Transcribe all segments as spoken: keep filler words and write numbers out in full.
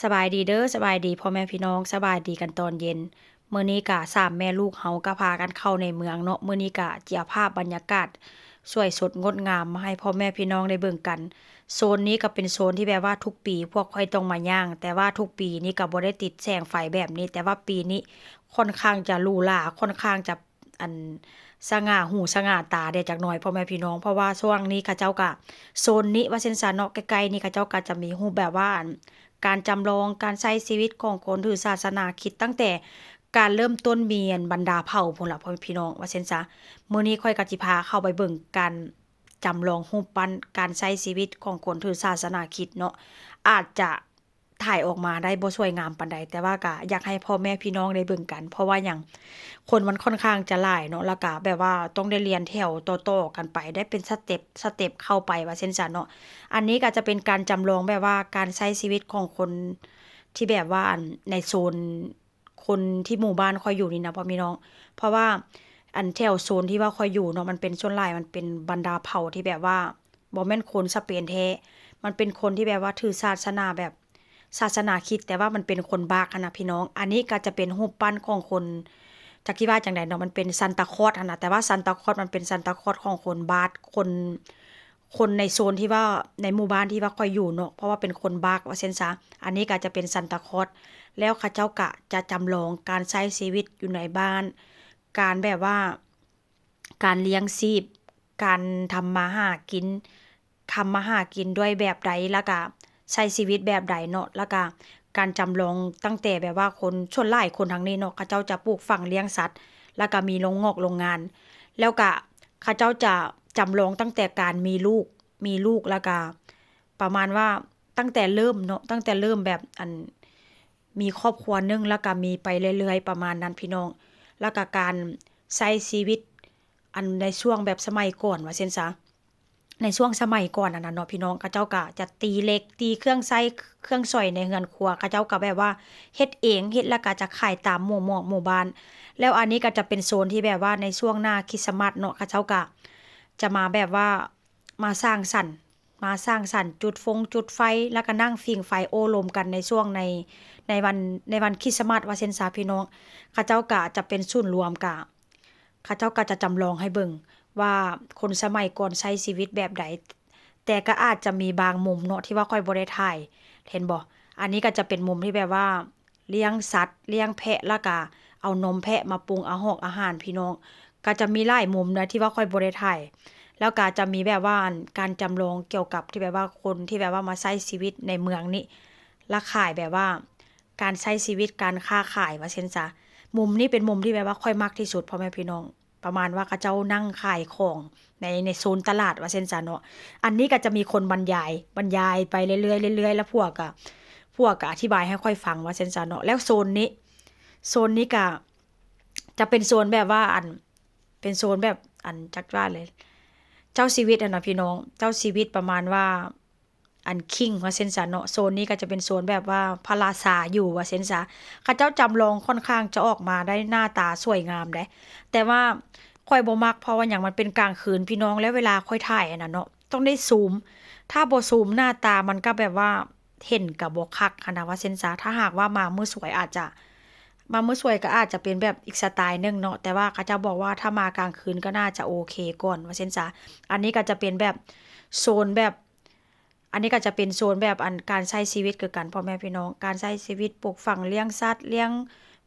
สบายดีเด้อ สบายดีพ่อแม่พี่น้อง สบายดีกันตอนเย็น มื้อนี้กะสามแม่ลูกเฮากะพากันเข้าในเมืองเนาะ มื้อนี้กะจิเอาภาพบรรยากาศสวยสดงดงามมาให้พ่อแม่พี่น้องได้เบิ่งกัน โซนนี้กะเป็นโซนที่แบบว่าทุกปีพวกข้อยต้องมาย่าง แต่ว่าทุกปีนี่กะบ่ได้ติดแสงไฟแบบนี้ แต่ว่าปีนี้ค่อนข้างจะหรูหรา ค่อนข้างจะ อัน สง่าหูสง่าตาแด่จักหน่อยพ่อแม่พี่น้อง เพราะว่าช่วงนี้เขาเจ้ากะ โซนนี้ว่าซั่นซะเนาะ ใกล้ๆ นี่เขาเจ้ากะจะมีรูปแบบว่า อัน การจำลองการใช้ชีวิตของคนถือศาสนาคริสต์ ตั้งแต่การเริ่มต้นมี อัน บรรดาเผ่าพู้นล่ะพ่อแม่พี่น้อง ว่าซั่นซะ มื้อนี้ข้อยกะสิพาเข้าไปเบิ่งการจำลองรูปปั้นการใช้ชีวิตของคนถือศาสนาคริสต์เนาะ อาจจะ ถ่ายออกมาได้บ่สวยงามปานใด แต่ว่ากะอยากให้พ่อแม่พี่น้องได้เบิ่งกัน เพราะว่าหยัง คนมันค่อนข้างจะหลายเนาะ แล้วกะแบบว่าต้องได้เรียงแถวต่อๆ กันไป ได้เป็นสเต็ป สเต็ปเข้าไปว่าซั่นซะเนาะ อันนี้กะจะเป็นการจำลองแบบว่าการใช้ชีวิตของคนที่แบบว่า อัน ในโซน คนที่หมู่บ้านข้อยอยู่นี่นะพ่อแม่พี่น้อง เพราะว่า อัน แถวโซนที่ว่าข้อยอยู่เนาะ มันเป็นส่วนหลายมันเป็นบรรดาเผ่าที่แบบว่า บ่แม่นคนสเปนแท้ มันเป็นคนที่แบบว่าถือศาสนาแบบศาสนาคริสต์ แต่ว่ามันเป็นคนบาคหั้นนะพี่น้อง อันนี้กะจะเป็นรูปปั้นของคน จักสิว่าจั่งใดเนาะ มันเป็นซานตาคลอสหั้นนะ แต่ว่าซานตาคลอสมันเป็นซานตาคลอสของคนบาค คน คนในโซนที่ว่า ในหมู่บ้านที่ว่าข้อยอยู่เนาะ เพราะว่าเป็นคนบาคว่าซั่นซะ อันนี้กะจะเป็นซานตาคลอส แล้วเขาเจ้ากะจะจำลองการใช้ชีวิตอยู่ในบ้าน การแบบว่า การเลี้ยงชีพ การทำมาหากิน ทำมาหากินด้วยแบบใด แล้วกะใช้ชีวิตแบบใดเนาะ แล้วกะการจำลองตั้งแต่แบบว่าคน ส่วนหลายคนทางนี้เนาะ เขาเจ้าจะปลูกฝังเลี้ยงสัตว์ แล้วกะมีโรงงอกโรงงาน แล้วกะเขาเจ้าจะจำลองตั้งแต่การมีลูก มีลูก แล้วกะประมาณว่าตั้งแต่เริ่มเนาะ ตั้งแต่เริ่มแบบ อัน มีครอบครัวหนึ่ง แล้วกะมีไปเรื่อยๆ ประมาณนั้นพี่น้อง แล้วกะการใช้ชีวิต อัน ในช่วงแบบสมัยก่อนว่าซั่นซะ ในช่วงสมัยก่อนหั้นนะเนาะพี่น้อง เขาเจ้ากะจะตีเหล็ก ตีเครื่องใช้เครื่องสอยในเฮือนครัว เขาเจ้ากะแบบว่าเฮ็ดเอง เฮ็ดแล้วกะจะขายตามหมู่หมอกหมู่บ้าน แล้วอันนี้กะจะเป็นโซนที่แบบว่าในช่วงหน้าคริสต์มาสเนาะ เขาเจ้ากะจะมาแบบว่ามาสร้างสรรค์ มาสร้างสรรค์จุดฟงจุดไฟ แล้วกะนั่งผิงไฟโอ้ลมกันในช่วงใน ในวัน ในวันคริสต์มาสว่าซั่นซะพี่น้อง เขาเจ้ากะจะเป็นศูนย์รวมกะ เขาเจ้ากะจะจำลองให้เบิ่งว่าคนสมัยก่อนใช้ชีวิตแบบใด แต่กะอาจจะมีบางมุมเนาะที่ว่าข้อยบ่ได้ถ่าย เห็นบ่ อันนี้กะจะเป็นมุมที่แบบว่าเลี้ยงสัตว์ เลี้ยงแพะ แล้วกะเอานมแพะมาปรุงอาหอกอาหารพี่น้อง กะจะมีหลายมุมนะที่ว่าข้อยบ่ได้ถ่าย แล้วกะจะมีแบบว่า อัน การจำลองเกี่ยวกับที่แบบว่าคนที่แบบว่ามาใช้ชีวิตในเมืองนี้ แล้วขายแบบว่า การใช้ชีวิต การค้าขายว่าซั่นซะ มุมนี้เป็นมุมที่แบบว่าข้อยมักที่สุดพ่อแม่พี่น้อง ประมาณว่าเขาเจ้านั่งขายของใน ในโซนตลาดว่าซั่นซะเนาะ อันนี้กะจะมีคนบรรยาย บรรยายไปเรื่อยๆ เรื่อยๆ แล้วพวกกะ พวกกะอธิบายให้ข้อยฟังว่าซั่นซะเนาะ แล้วโซนนี้ โซนนี้กะจะเป็นโซนแบบว่า อัน เป็นโซนแบบ อัน จักว่าเลย เจ้าชีวิตหั้นนะพี่น้อง เจ้าชีวิตประมาณว่า อัน คิงว่าซั่นซะเนาะ โซนนี้กะจะเป็นโซนแบบว่าพระราชาอยู่ว่าซั่นซะ เขาเจ้าจำลองค่อนข้างจะออกมาได้หน้าตาสวยงามเด้ แต่ว่าข้อยบ่มัก เพราะว่าหยัง มันเป็นกลางคืนพี่น้อง แล้วเวลาข้อยถ่ายหั้นนะเนาะ ต้องได้ซูม ถ้าบ่ซูมหน้าตามันกะแบบว่าเห็นกะบ่คักหั้นนะว่าซั่นซะ ถ้าหากว่ามามื้อสวยอาจจะ มามื้อสวยกะอาจจะเป็นแบบอีกสไตล์หนึ่งเนาะ แต่ว่าเขาเจ้าบอกว่าถ้ามากลางคืนกะน่าจะโอเคก่อนว่าซั่นซะ อันนี้กะจะเป็นแบบโซนแบบ อันนี้กะจะเป็นโซนแบบ อัน การใช้ชีวิตคือกันพ่อแม่พี่น้อง การใช้ชีวิตปลูกฝังเลี้ยงสัตว์ เลี้ยง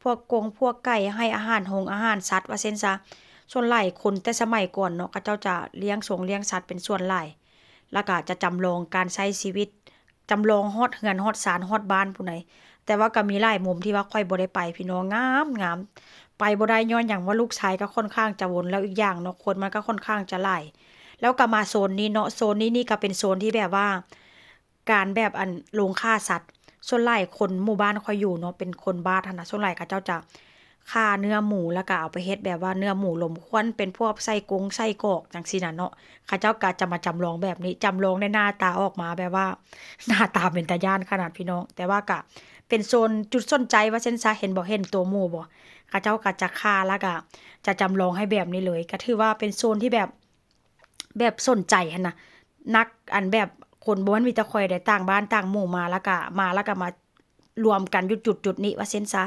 พวกกงพวกไก่ ให้อาหารหงอาหารสัตว์ว่าซั่นซะ ส่วนหลายคนแต่สมัยก่อนเนาะ เขาเจ้าจะเลี้ยงสงเลี้ยงสัตว์เป็นส่วนหลาย แล้วกะจะจำลองการใช้ชีวิต จำลองฮอดเฮือนฮอดซานฮอดบ้านพู้นใด แต่ว่ากะมีหลายมุมที่ว่าข้อยบ่ได้ไปพี่น้อง งามๆ ไปบ่ได้ย้อนหยังว่าลูกชายกะค่อนข้างจะวน แล้วอีกอย่างเนาะ คนมันกะค่อนข้างจะหลาย แล้วกะมาโซนนี้เนาะ โซนนี้นี่กะเป็นโซนที่แบบว่า การแบบ อัน โรงฆ่าสัตว์ ส่วนหลายคนหมู่บ้านข้อยอยู่เนาะ เป็นคนบาคหั้นนะ ส่วนหลายเขาเจ้าจะฆ่าเนื้อหมู แล้วกะเอาไปเฮ็ดแบบว่าเนื้อหมูลมควัน เป็นพวกไส้กงไส้กรอกจั่งซี้นะเนาะ เขาเจ้ากะจะมาจำลองแบบนี้ จำลองได้หน้าตาออกมาแบบว่า หน้าตาเป็นตาย้านขนาดพี่น้อง แต่ว่ากะเป็นโซนจุดสนใจว่าซั่นซะ เห็นบ่ เห็นตัวหมูบ่ เขาเจ้ากะจะฆ่าแล้วกะจะจำลองให้แบบนี้เลย กะถือว่าเป็นโซนที่แบบ แบบสนใจหั้นนะ นัก อัน แบบคนบ่แม่นมีแต่ข้อยเด้ ต่างบ้านต่างหมู่มา แล้วกะ มาแล้วกะมา รวมกันอยู่จุดๆนี้ว่าซั่นซะ